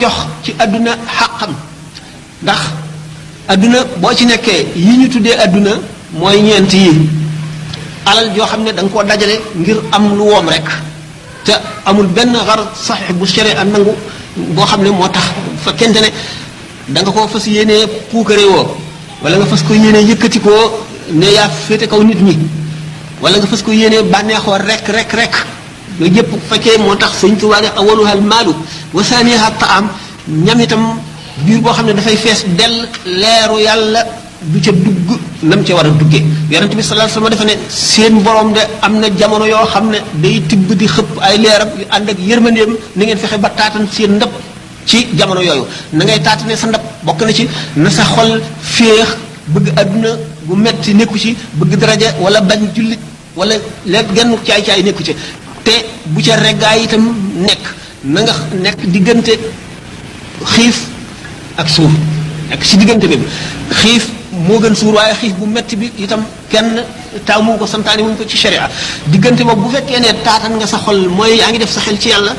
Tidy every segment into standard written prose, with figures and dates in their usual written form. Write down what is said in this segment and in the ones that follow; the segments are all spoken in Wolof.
jox ci adduna xàqam ndax adduna boo ci nekkee yi ñu tuddee adduna mooy ñeent yi alal joo xam ne da nga koo dajale ngir am lu woom rek te amul benn xar saxix bu sharia nangu boo xam ne moo tax fekkente ne da nga koo fas yéenee puukare woo wala nga fas ko yéenee yëkkati koo ne yaa féete kaw nit ñi wala nga fas ko yéenee bànneexoo rek yooyu yëpp fekkee moo tax sëñ Tuubaa ne awaluha al maalu wa saaniha taam ñam itam biir boo xam ne dafay fees dell leeru yàlla du ca dugg nam ca war a duggee yonent bi sallallahu alayhi wasallam dafa ne seen borom de am na jamono yoo xam ne day tibb di xëpp ay leeram yu ànd ak yërmandeem ni ngeen fexe ba taatan seen ndab ci jamono yooyu na ngay taatane sa ndab bokk na ci na sa xol féex bëgg adduna bu metti nekku ci bëgg daraja wala bañ jullit wala léegi genn caay-caay nekku ci te bu ca reggaay itam nekk na nga nekk diggante xiif ak suur nekk ci diggante bi xiif moo gën suur waaye xiif bu metti bi itam kenn taamu ko santaani wuñ ko ci sharia diggante boobu bu fekkee ne taatan nga sa xol mooy yaa ngi def sa xel ci yàlla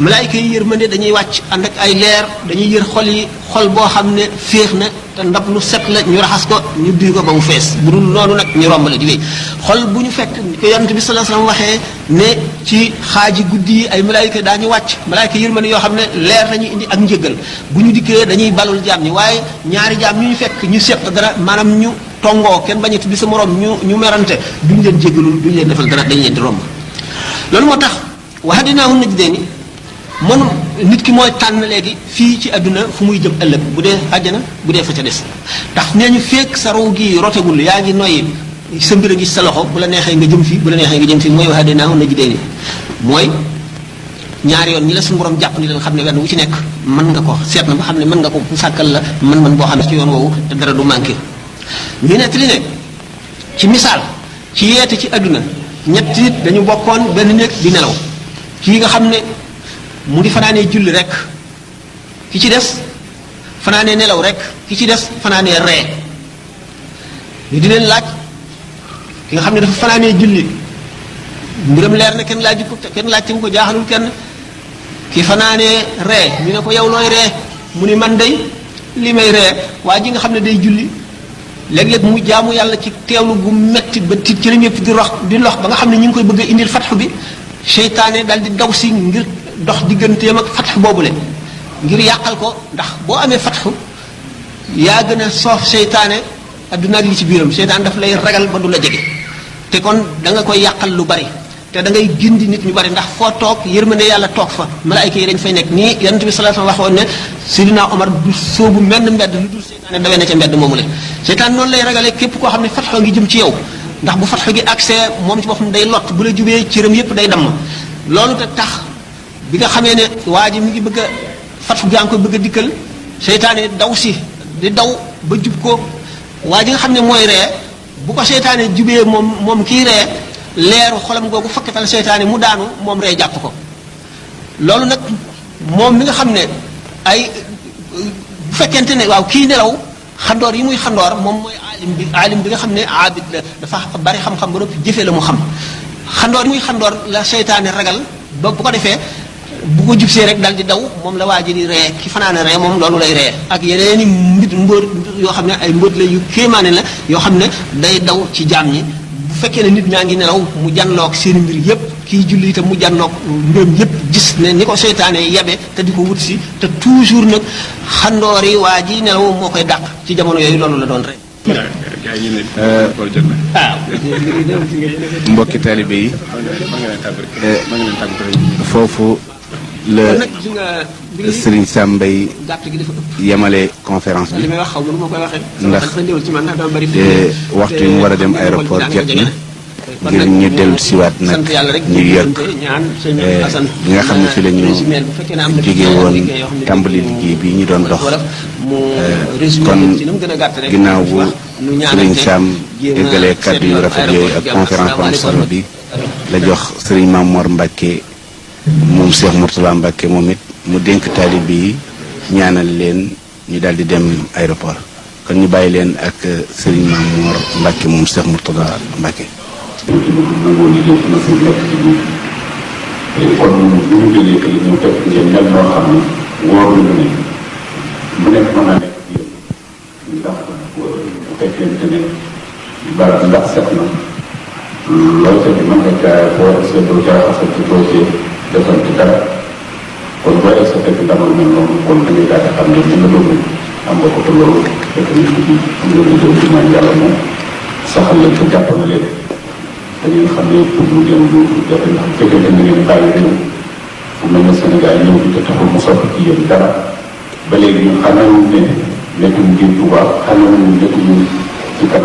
malaayika yi yërmande dañuy wàcc ànd ak ay leer dañuy yër xol yi xol boo xam ne féex na te ndab lu set la ñu raxas ko ñu duy ko ba mu fees bu dul noonu nag ñu romb la di wéy xol bu ñu fekk ko yonent bi sallallahu alayhi wasallam waxee ne ci xaaji guddi yi ay malaayika daañu wàcc malaayika yërmande yoo xam ne leer lañuy indi ak njëggal bu ñu dikkee dañuy balul jaam ñi waaye ñaari jaam ñu fekk ñu seq dara maanaam ñu tongoo kenn bañati bi sa morom ñu merante duñ leen jéggalul duñ leen defal dara dañ leen di romb loolu moo tax wahadinaahu najdayn mënu nit ki mooy tànn léegi fii ci àdduna fu muy jëm ëllëg bu dee àjjana bu dee fa ca des ndax nee ñu fekk sa raw gi rotegul yaa ngi noyyi sa mbir a ngi sa loxo bu la neexee nga jëm fii bu la neexee nga jëm fii mooy wahadinaahu najdayn mooy ñaari yoon ñi la suñu borom jàpp ni leen xam ne wenn wu ci nekk mën nga ko seet na ba xam ne mën nga ko bu sàkkal la mën boo xam ne ci yoon woowu te dara du manqué ñu nekk li ne ci misaal ci yeete ci àdduna ñetti nit dañu bokkoon benn néeg di nelaw kii nga xam ne mu ngi fanaanee julli rek ki ci des fanaanee nelaw rek ki ci des fanaanee ree ñu di leen laaj ki nga xam ne dafa fanaanee julli mbiram leer na kenn laaju ko kenn laajte bu ko jaaxalul kenn ki fanaanee ree ñu ne ko yow looy ree mu ni man day li may ree waa ji nga xam ne day julli léeg-léeg mu jaamu yàlla ci teewlu gu metti ba tiit ci lim yëpp di lox ba nga xam ne ñu ngi koy bëgg a indil fatxu bi seytaane daal di daw si ngir dox digganteem ak fatxu boobule ngir yàqal ko ndax boo amee fatxu yaa gën a soof seytaane adduna ak li ci biiram seytaane daf lay ragal ba du la jege te kon da nga koy yàqal lu bari te da ngay gindi nit ñu bari ndax foo toog yërmande yàlla toog fa malaayika yi dañ fay nekk nii yonent bi sallallahu alayhi wasallam waxoon ne Sidina Omar du sóobu menn mbedd lu dul seytaane dawee na ca mbedd moomu le seytaane noonu lay ragalee képp koo xam ne fatxoo ngi jëm ci yow ndax bu fatxu gi accès moom ci boppam day lot bu la jubee cëram yépp day damm loolu te tax bi nga xamee ne waa ji mi ngi bëgg a fatxu gaa ngi koy bëgg a dikkal seytaane daw si di daw ba jub ko waa ji nga xam ne mooy ree bu ko seytaane jubee moom kii ree leeru xolam googu fakkatal seytaane mu daanu moom ree jàpp ko loolu nag moom mi nga xam ne ay bu fekkente ne waaw kii nelaw xandoor yi muy xandoor moom mooy alim bi nga xam ne aabid la dafa bari xam-xam ba noppi jëfee la mu xam xandoor yi muy xandoor la seytaane ragal ba bu ko defee bu ko jubsee rek dal di daw moom la waa ji di ree ki fanaane ree moom loolu lay ree ak yeneeni mbóot yoo xam ne ay mbóot la yu kéemaane la yoo xam ne day daw ci jaam ñi bu fekkee ne nit ñaa ngi nelaw mu janloog seen mbir yépp kii julli itam mu janloog mbiram yépp gis ne ni ko seytaane yabe te di ko wut si te toujours nag xandoor yi waa ji nelaw moo koy dàq ci jamono yooyu loolu la doon ree mbokki taalibe yi foofu la Serigne Sam Mbaye yemale conférence bi ndax waxtu yi mu war a dem aéroport jot na ngir ñu dellu siwaat nag ñu yëg bi nga xam ne fi la ñu jóge woon tàmbali liggéey bi ñu doon dox kon ginnaaw bu Serigne Sam déggalee kàddu yu rafet yooyu ak conférence bu am solo bi la jox Serigne Mamour Mbacke moom Cheikh Mourtala Mbacke moom it mu dénk taalibe yi ñaanal leen ñu daal di dem aéroport kon ñu bàyyi leen ak Serigne Mamour Mbacke moom Cheikh Mourtala Mbacke. kon bu ñu jógee fii ñu fekk ngeen mel noo xam ne wóor na ne mu nekk mën naa nekk ci yéen ndax bu fekkente ne barab ndax set na loolu set bi mën nga caa boo seetloo caa xasal ci doo ci defal ci dara kon boo egg sa fekk ndamal mel noonu kon da ngay daal di xam ne li nga doon am nga ko te loolu fekk nit ñi am nga lu jëm ci man yàlla moom saxal leen ko jàpp na leen da ngeen xam ne pour mu jëm lu jafe ndax bu fekkee da ngeen bàyyi réew fu mel ne Sénégal ñëw di te taxul mu soppi ci yéen dara ba léegi ñu xamewuñ ne nekkuñu ngir Tuubaa xamewuñ ne nekkuñu ci kanam